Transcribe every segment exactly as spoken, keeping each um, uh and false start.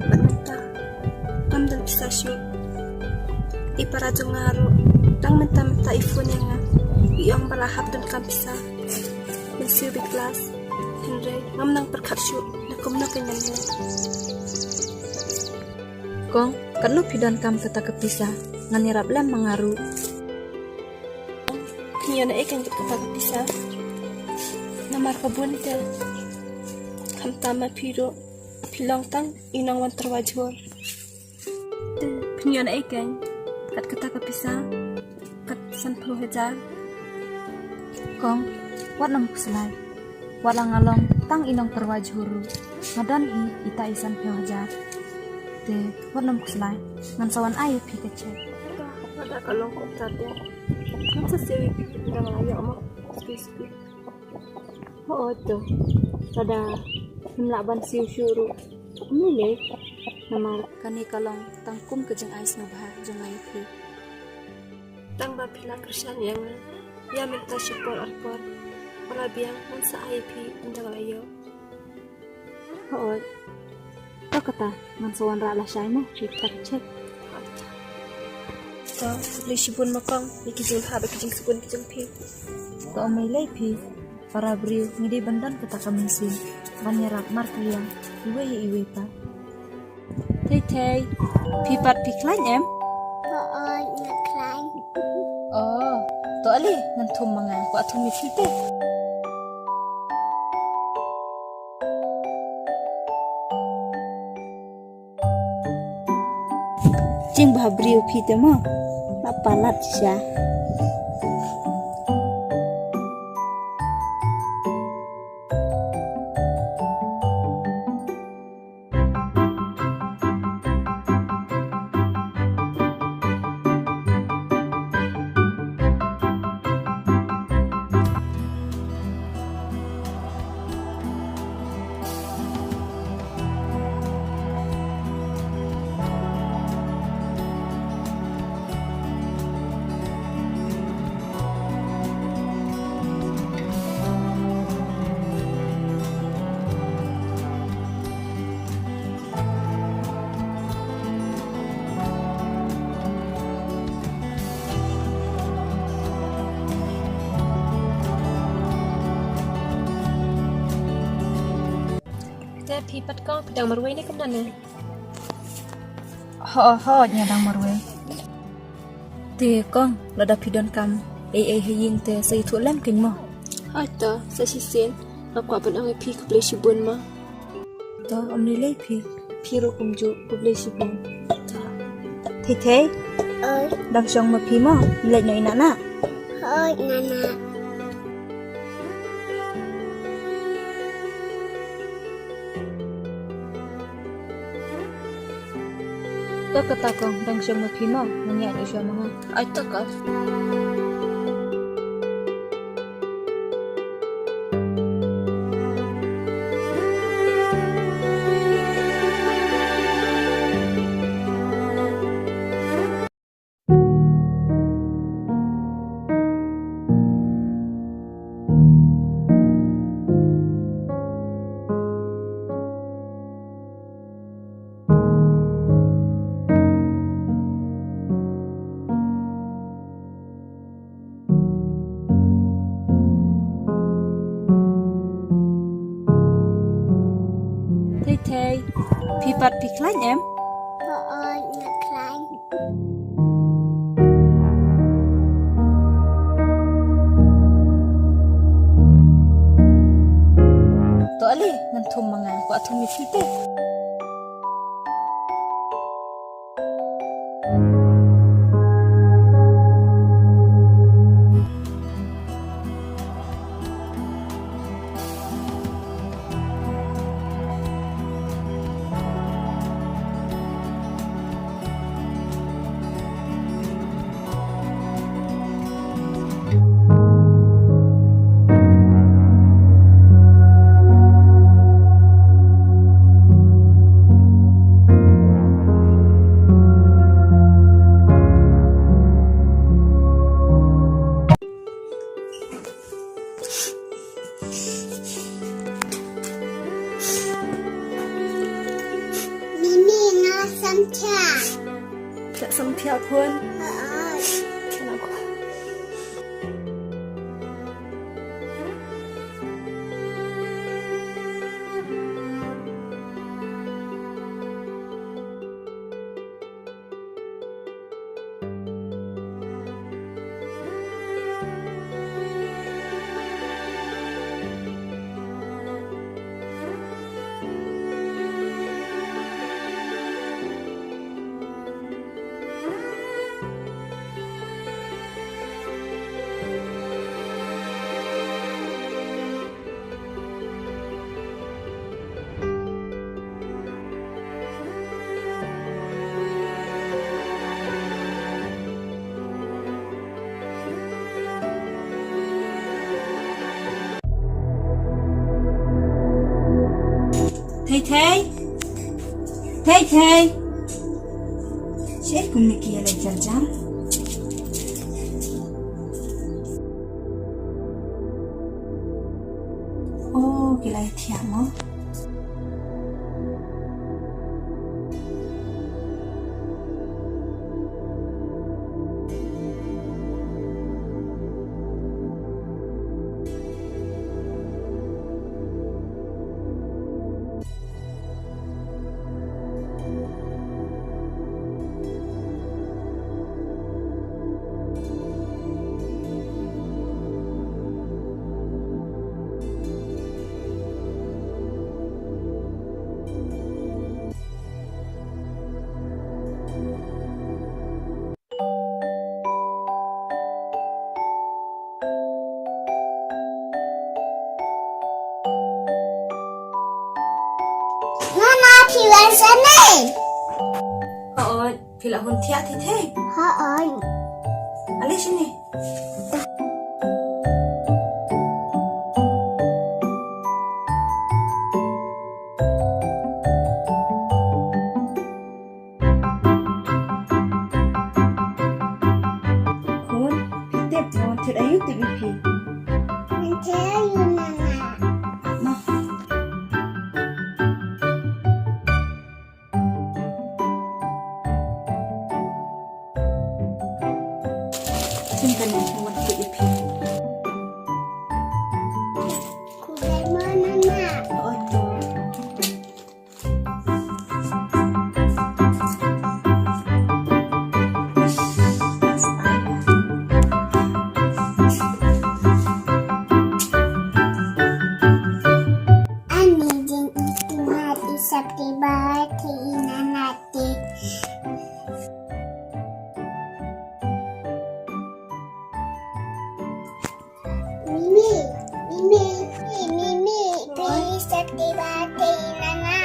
Bad mynta kam don pisa shuh. I para jong nga ruh tang mynta mynta i phone ïa nga, i ong ba la hap donkam pisa ban siew bad glass. Hynrei ngam nang pyrkhat shuh na kumno ka ngan leh. Kong, katno phi donkam kata ka pisa? Ngan ïarap lem ma nga ruh. Phin ïoh na ei keiñ kata ka pisa? Namar ka bun te. Khamtam ma phi ruh, phi long tang i nongwan tyrwa jhur. Te phin ïoh na ei keiñ kat kata ka pisa? Kat sanphew hajar. Kong, wat nym khuslai. Wat la nga long tang i nongtyrwa jhur ruh, nga don hi ita i sanphew hajar. Te wat nym khuslai, ngan sa wan ai ïa phi ka cheque. Lada ka long kumta te ngan sa siew ïa phi, ynda nga la ïoh mo. Hooid to, lada ngim lah ban siew shuh ruh ym lei, namar kane ka long tang kum ka jingai sngewbha jong nga ïa phi. Tang ba phi la kyrshan ïa nga ïa mynta shipor arpor, ba la biang ngan sa ai ïa phi ynda nga la ïoh. Hooid. To kata, ngan sa wanrah lashai mo, phi ta ka cheque. To, khublei shibun ma kong ïa ki jingbha bad ki jingsbun ki jong phi. To ym lei phi, para briew ngi dei ban don kata ka mynsiem ban ïarap markylliang iwei ïa iwei pat. Thei Thei, phi pat phi khlaiñ em? Hooid, nga khlaiñ. Oh, to ale ngan thum ma nga, kwah thum ïa phi te. Jingbha briew phi te mo, la palat shisha. Te phi pat kong, phi dang marwei ne kumno ne? Ho, ho, nga dang marwei. Te kong, lada phi donkam ei ei ha ïing te sa ïathuh lem keiñ mo. Hooid to, sa shisien. Nga kwah ban ong ïa phi khublei shibun mo. To, ym lei lei phi. Phi ruh kumjuh, khublei shibun. Thei Thei. Oi. Dang shong ma phi mo? Leit noh ïa nana. Hooid nana. To kata kong, dang shong ma phi mo? Ngan ïaid noh shuwa ma nga. Ai to kong. Thei Thei, phi pat phi khlaiñ em? Hooid, nga khlaiñ. To ale, ngan thum ma nga, kwah thum ïa phi te. Samthiah. Phi la samthiah khun. Oi. Phi la khun. Thei Thei. Thei Thei. Shaei kumne ki ïaleh jar jar. Oh, ki la ïathiah mo. Nana, phi wan shane? Hooid, phi la hun thiah Thei Thei? Hooid. Ale shane. Khun, phi tip mo, thied aïu tip ïa phi? Phi thied aïu Nana? Ma. Shim kane, nga wan thied ïa phi. Khublei mo Nana. Hooid to. Ani jingïeit ïa i September te i Nana te. Mimi, Mimi, Mimi, please, happy birthday, Nana.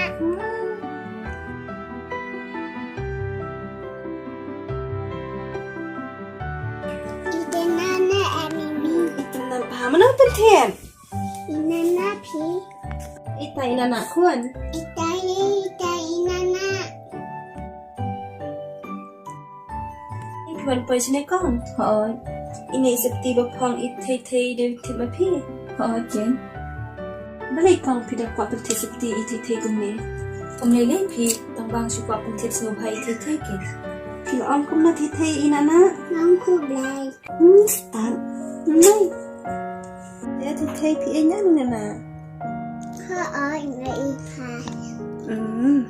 Ite Nana, eh, Mimi. Ite Nana, ha, mano ite Nana? Ite Nana, phi. Ite Nana, khun. Ite, ite Nana. Phi wan poi shane kong? Hooid. Ine i septi ba phong i Thei Thei dei tip ma phi? Hooid Jane. Balei kong phi da kwah pynthied septi i Thei Thei kumne? Ym lei lei phi, tang ba nga shu kwah pynthied sngewbha i Thei Thei keiñ. Phi la ong kumno Thei Thei i Nana? Nga ong khublei. Hmm, stad. Nai. Ïa Thei Thei phi ïeit ïa i Nana? Hooid, nga ïeit ïa i. Hmm.